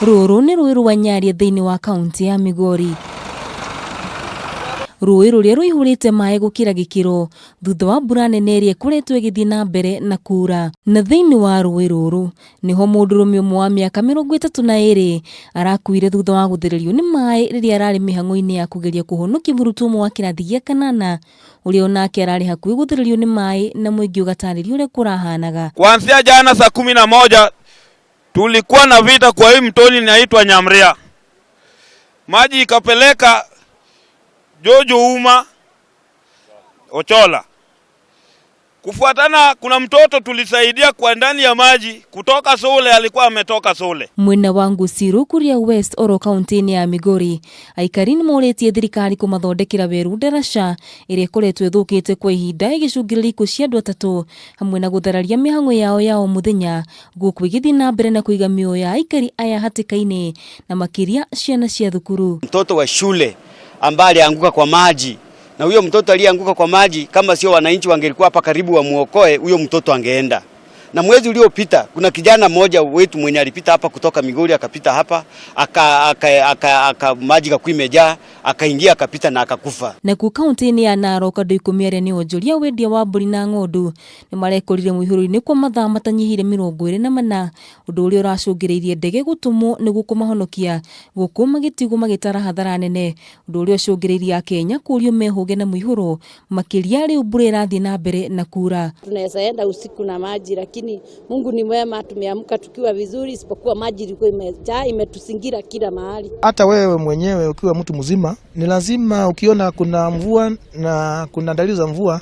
Rũrũ nĩ rũĩ rwa Nyaria thĩinĩ wa kaunti ya Migori. Rũĩ rũrĩa rũihũrĩte maĩ gũkĩra gĩkĩro thutha wa mbura nene ĩrĩa ĩkoretwo ĩgĩthiĩ na mbere na kuura. Na thĩinĩ wa rũĩ rũrũ nĩho mũndũrũme ũmwe wa mĩaka 32 arakuire thutha wa gũthererio nĩ maĩ rĩrĩa ararĩ mĩhang'o-inĩ ya kũgeria kũhonokia mũrutwo ũmwe wa kĩrathi gĩa kanana ũrĩa onake ararĩ hakuhĩ gũthererio nĩ maĩ na mũingĩ ũgatarĩria ũrĩa kũrahanaga. Kuanzia jana saa 11 tulikuwa na vita kwa hii mtoni inaitwa Nyamria, maji ikapeleka Jojo Uma Ochola. Kufuatana, kuna mtoto tulisaidia kwa ndani ya maji kutoka Sule, alikuwa ametoka Sule. Mwena wa Ngusiru Kuria West oro kaunti-inĩ ya Migori, aikari nĩ morĩtie thirikari kũmathondekera werũ ndaraca ĩrĩa ĩkoretwo ĩthũkĩte kwa ihinda ĩgĩcũngĩrĩria ikuũ cia andũ atatũ hamwe na gũthararia mĩhang'o yao ya o mũthenya gũkũ ĩgĩthiĩ na mbere na kũiga mĩoyo ya aikari aya hatĩka-inĩ na makĩria ciana cia thukuru. Mtoto wa shule ambaye alianguka kwa maji na huyo mtoto aliyeanguka kwa maji, kama sio wananchi wangelikuwa hapa karibu wamuokoe, huyo mtoto angeenda. Na mwezi uliopita kuna kijana mmoja wetu mwenye alipita hapa kutoka Migori akapita hapa aka, aka, aka, aka maji kakuwa imejaa akaingia akapita na akakufa. Nakuo kaunti-inĩ ya Narok andũ 10 arĩa nĩ onjoria wendia wa mbũri na ng'ondu nĩ marekorire mũihũro-inĩ kwa mathaa matanyihĩire 24, ũndũ ũrĩa ũracũngĩrĩirie ndege gũtũmwo nĩguo kũmahonokia gũkũ magĩtigwo magĩtara hathara nene, ũndũ ũrĩa ũcũngĩrĩirie Akenya kũũrio mehũge na mũihũro makĩria rĩu mbura ĩrathiĩ na mbere na kura. Tunaweza enda usiku na maji, lakini Mungu ni mwema, tumeamka tukiwa vizuri, isipokuwa maji ilikuwa imejaa imetuzingira kila mahali. Hata wewe mwenyewe ukiwa mtu mzima ni lazima ukiona kuna mvua na kuna dalili za mvua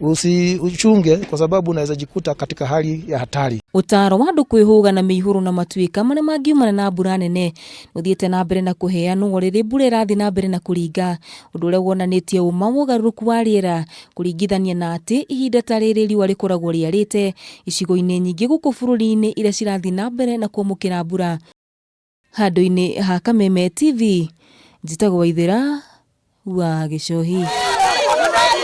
usichunge, kwa sababu unaweza jikuta katika hali ya hatari. Ũtaaro wa andũ kwĩhũga na mĩihũro na matuĩka marĩa mangiumana na mbura nene nĩũthiĩte na mbere na kũheanwo rĩrĩ mbura ĩrathiĩ na mbere na kũringa, ũndũ ũrĩa wonanĩtie ũma wa ũgarũrũku wa rĩera kũringithania na atĩ ihinda ta rĩrĩ riũa rĩkoragwo rĩarĩte icigo-inĩ nyingĩ gũkũ bũrũri-inĩ iria cirathiĩ na mbere na kwamũkĩra mbura. Handũ-inĩ ha Kameme TV, njĩtagwo Waithĩra wa Gĩcohi.